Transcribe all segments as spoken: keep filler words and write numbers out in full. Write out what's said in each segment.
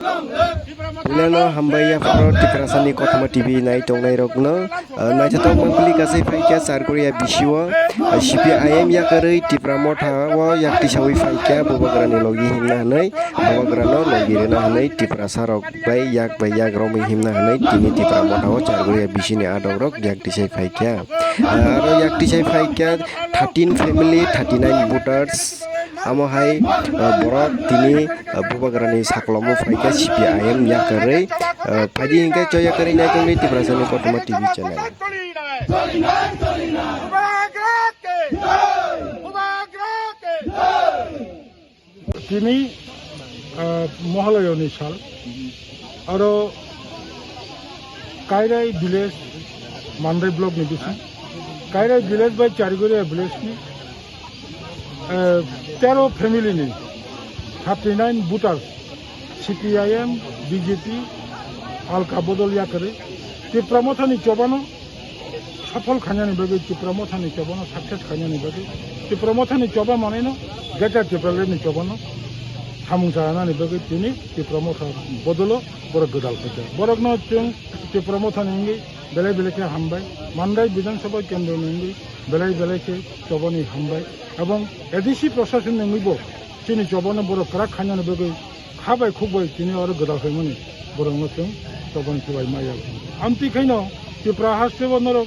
Puilano hambai yapharo Tiprasani Kothoma T V nai tongnai rokno, ah, naithothok mangpili kasai phaikha Charkuria bisio, ah, C P I M yakarwi Tipra Motha o yak tisawi phaikha Bubagrani logi himna hwnwi, Bubagrano logi rwna hwnwi Tiprasa rok bai yak bai yak romwi himna hwnwi tini Tipra Motha o Charkuria bisini adok rok yak tisai phaikha. Ah, aro yak tisai phaikha thirteen family, thirty nine voters. Amo hai, ah, borok tini, ah, Bubagrani saklomo phaikha C P I M yakarwi, ah, phaidi hinkhe cho yakarwi naitongdi Tiprasani Kothoma T V channel. Tini, ah, Mohalayoni sal, aro Kairai village, Mandai block ni bising, Kairai village bai Charigoria village ni, eh, tero family ni thirty nine voters C P I M, B J P, Alka Bodol yakarwi Tipra Mothani chobano safol khainani bagwi, Tipra Mothani chobano success khainani bagwi, Tipra Mothani choba manaino Greater Tipraland ni chobano samung chanani bagwi tini Tipra Motha bodolo borok gwdal phaikha. Borokno chwng Tipra Mothani wngwi belai belai khe hambai, Mandai Bidhan Sabha Kendro ni wngwi belai belai khe chobani hambai, ebong A D C Prashason ni wngwibo chini chobano borok kwrak khainani bagwi kha bai khuk bai tini oro gwdal phaimani borokno chwng chobani chubai maya. Amtwi khaino Tripura hasteo norok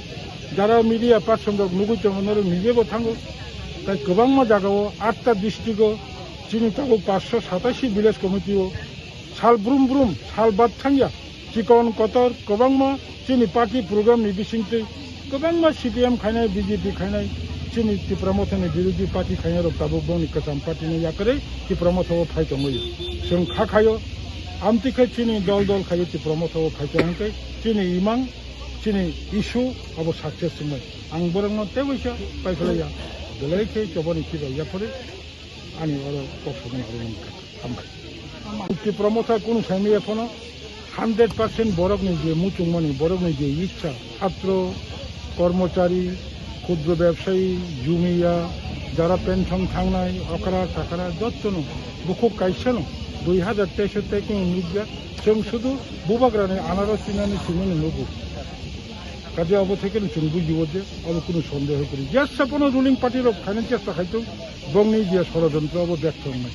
jara media person rok nugwi tongo, norok nijebo thango. Tai kwbangma jagao atta district o chini tabuk paanch sho satashi village committee o sal brum brum, sal bad thangya, chikon kotor kwbangma chini party program ni bisingtwi kwbangma C P M khainai, B J P khainai, chini Tipra Mothani birodhi party khainai rok tabuk bongni kwcham party ni yakarwi Tipra Motha o phai tongwi. Chwng kha khaio, amtwi khe chini dol dol khaio Tipra Motha o phai tong hwnkhe chini imang, chini issue abo success wngnai. Ang borokno tei waisa paiphlaiya, belai khe chobani khibai yaphori. Ani oro kok sokma aro nang kha. Hambai. Tipra Motha kunu saimaya phano hundred percent borokni je muchungmani, borokni je ichha, chhatro, kormochari, khudro bebsayi, jumiya, jara pension thangnai, okra, chakra, jottono bukhuk kaisano dui hajar teis o taking nukya, chwng sudu bubagrani anaro sinani simi nugo. Kaje obo theke no chwng bujibo je obo kunu sondeho kwrwi. Jesa phano ruling party rok khaina chesta khaitong, bongni je sorojontro obo bertho wngnai.